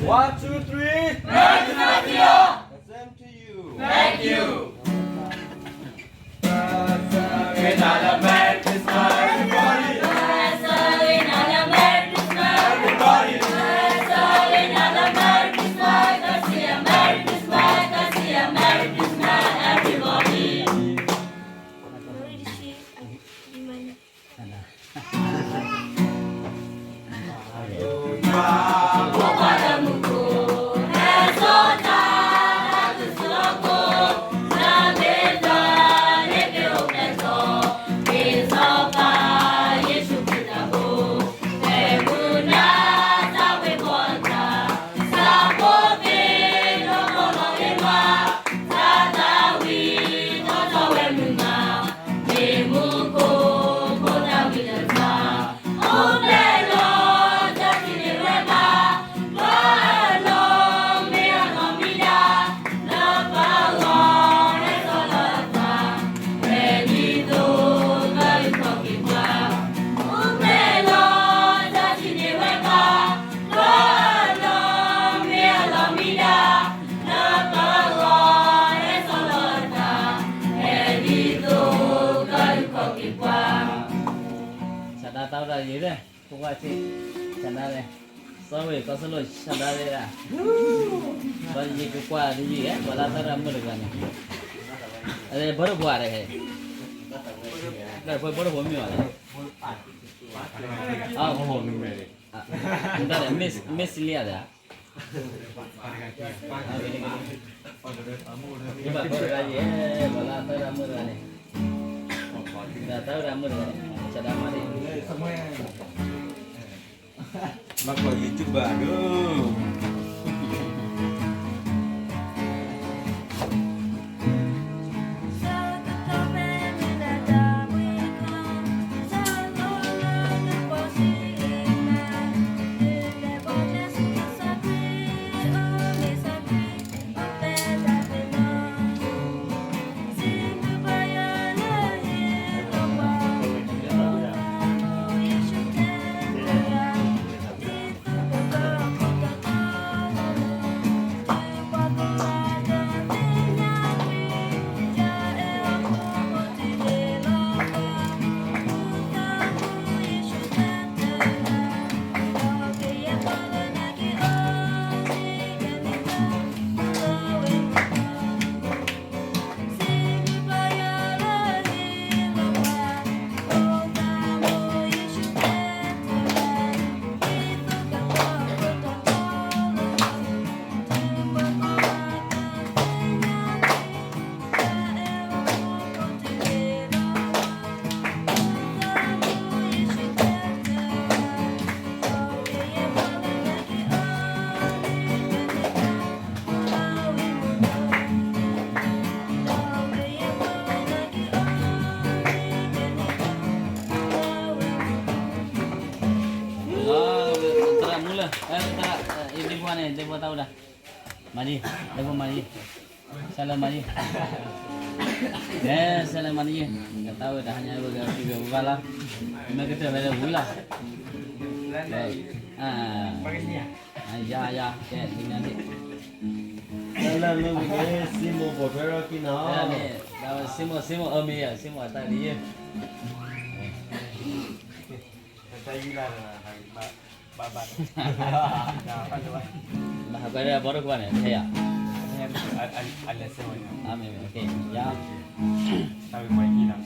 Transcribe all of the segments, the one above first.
One, two, three. Merry Christmas to you. The same to you. Thank you. Merry Christmas, everybody. Merry Christmas, everybody. Merry Christmas, Merry Christmas, everybody. Santa Tauda yede, kuwa si, Santa le, sawe kosolo Santa le da. Ba ye kukwa de ye, ba la tara mure gani. Ale boro kwa de he. Ba boro kwa mi wala. Ah, oh, Miss Miss Lia da. Iba boro ye, ba la tara mure gani. Da tara mure gani. Sada mari. Ba kwa YouTube ba do. Tara mula, eh, tara, eh, ini buah ni, ini buah tahu dah. Mari, ini buah mari. Salam mari. Eh, salam mari. Nggak tahu dah, hanya begitu, begitu, bala. Ini kita bela gula. Ah. Ah, ya, ya, okay, ini nanti. Lala, lala, simo, botero, kina. Ya, ni, dah, simo, simo, oh, mi, ya, simo, tadi, ya. Tadi, lah, lah, lah, ba, ba, ba. Nah, apa tu, ba? Nah, apa ada baru kuan, ya? Ya. Ini ada, ada, ada simo, ya. Amin, okay, ya. Tapi, buat ini, lah.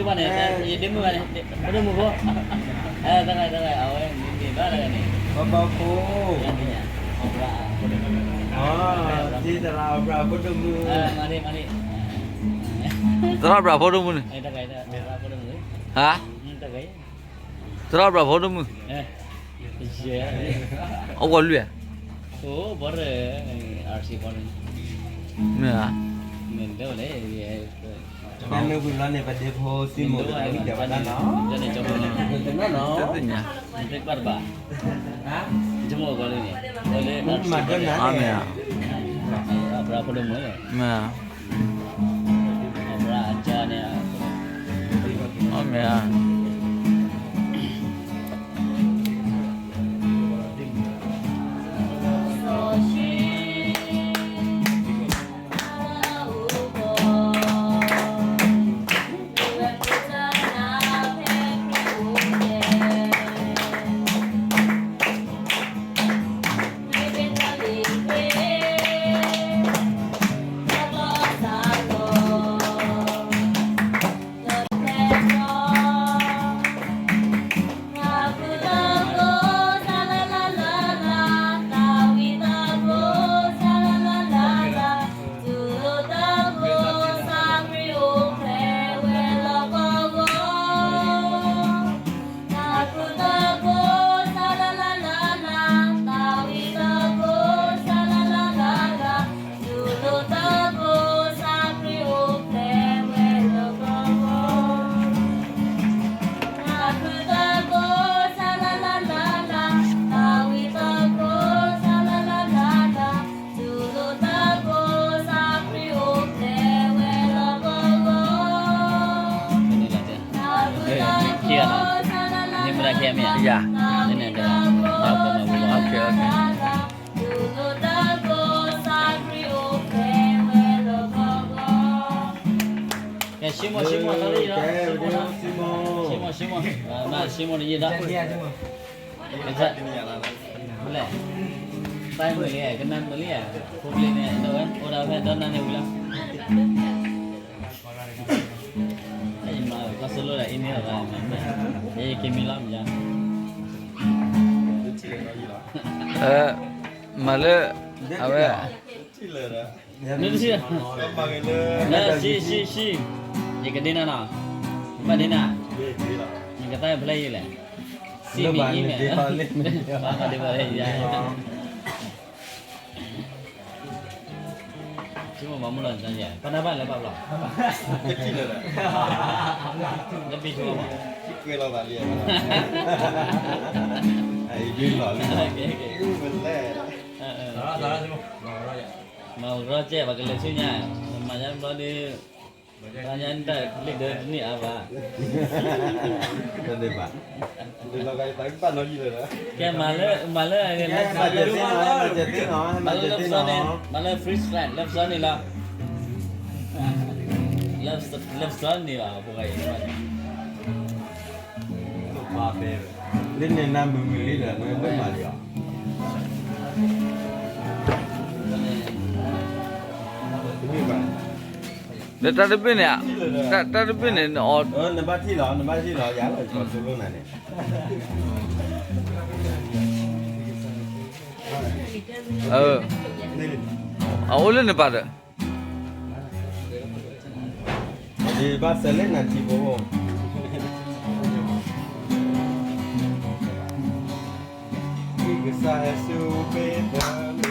ဘၣ်န့ၣ် ယဒ့မုၣ်ဘၣ်န့ၣ် ဖိဒိၣ်မုၣ်ဖိ, တဂၤတဂၤ အဝဲမ့ၢ်ဘၣ်တဂၤန့ၣ် ပပီဖိ, သရၣ်အဘြၤဖိဒိၣ်မုၣ်, သရၣ်အဘြၤဖိဒိၣ်မုၣ်န့ၣ်, ဟါ, သရၣ်အဘြၤဖိဒိၣ်မုၣ်, အဝဲလွံၢ်ဧါ, မ့ၢ်ဧါ, မ့ၢ်ဝဲလဲၣ် မ့ၢ်ဝဲလၢဝံၤလီၤန့ၣ် ပဒ့ဖိစံမိၣ်တဂၤဝံၣ်ကၢဘၣ်တၢ်နီၤ, တသ့ၣ်ညါ, မ့ၢ်ဧါ, မ့ၢ်ဧါ, ကဲ ရှံမိၢ် ရှံမိၢ် သီလံလီၤ, ရှံမိၢ်, ရှံမိၢ် ရှံမိၢ်, မ့ၢ် ရှံမိၢ်တယံာ်ဒီး, လဲၣ်, သးမုာ်လံ ကနၣ်မုာ်လံဧါ, ဖိပလံၤန့ၣ် ဒီးဝဲ အိၣ်ဒီးဖဲဒီးနၤန့ၣ်ဝံၤလီၤ, ယမၤကီၢ်စလိဒီးအံၤန့ၣ်လီၤ, ယက့ၤမံလီၤမယါ, မၤလၢ အဝဲ နတထံၣ်, န ရှံ ရှံ ရှံ, ယကဒ့နၤနီၤ, ဘၣ်ဒ့နၤ, နကသးဖဲလဲၣ်ယလဲၣ်, စံမံၤအံၤန့ၣ်, ဘၣ်ဒ့ဘၣ်ဒ့ယါ, ဆိကမိၣ်မၤမုၢ်လီၤယါ, ပနၢ်ဘၣ်လၢဘၣ်ဘျီ, လၢဘံဆိကမိၣ်မး, လီၤလံ, မၤကရီကဲ ပှၤကလဲၤဆူညါ, မၤညါတဘျီဒီး, တၢ်ညါတၢ်လံၣ်ဒၢတန့ၢ်အါဘၣ်, ကဲမၤလၢ မၤလၢ မၤလၢ လၢပစီန့ၣ်, မၤလၢ freestyle လၢပစီန့ၣ်လီၤ, လၢပစီန့ၣ်ဘၣ် ပှၤဂၤအံၤ, လၢန့ၣ်နၤမုာ်မုာ်လံဒီး နမၤလံအီၤ, လၢတၢ်တဘ့ၣ်န့ၣ်, တၢ်တဘ့ၣ်န့ၣ်, နဘၣ်ထံၣ်လီၤ နဘၣ်ထံၣ်လီၤ ယၤလီၤ ကီၢ်စလိနၤန့ၣ်, အအိၣ်လၢနပၤဒီး, ယဘၣ်စဲးလၢနၤထံဖိ, ကစၢ်ယ့ၣ်ၡူးခရံာ်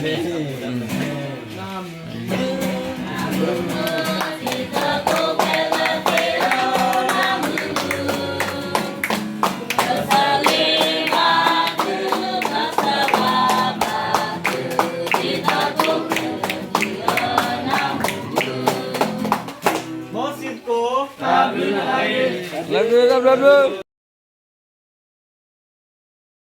လၢဘျၢလၢဘျၢဘျၢ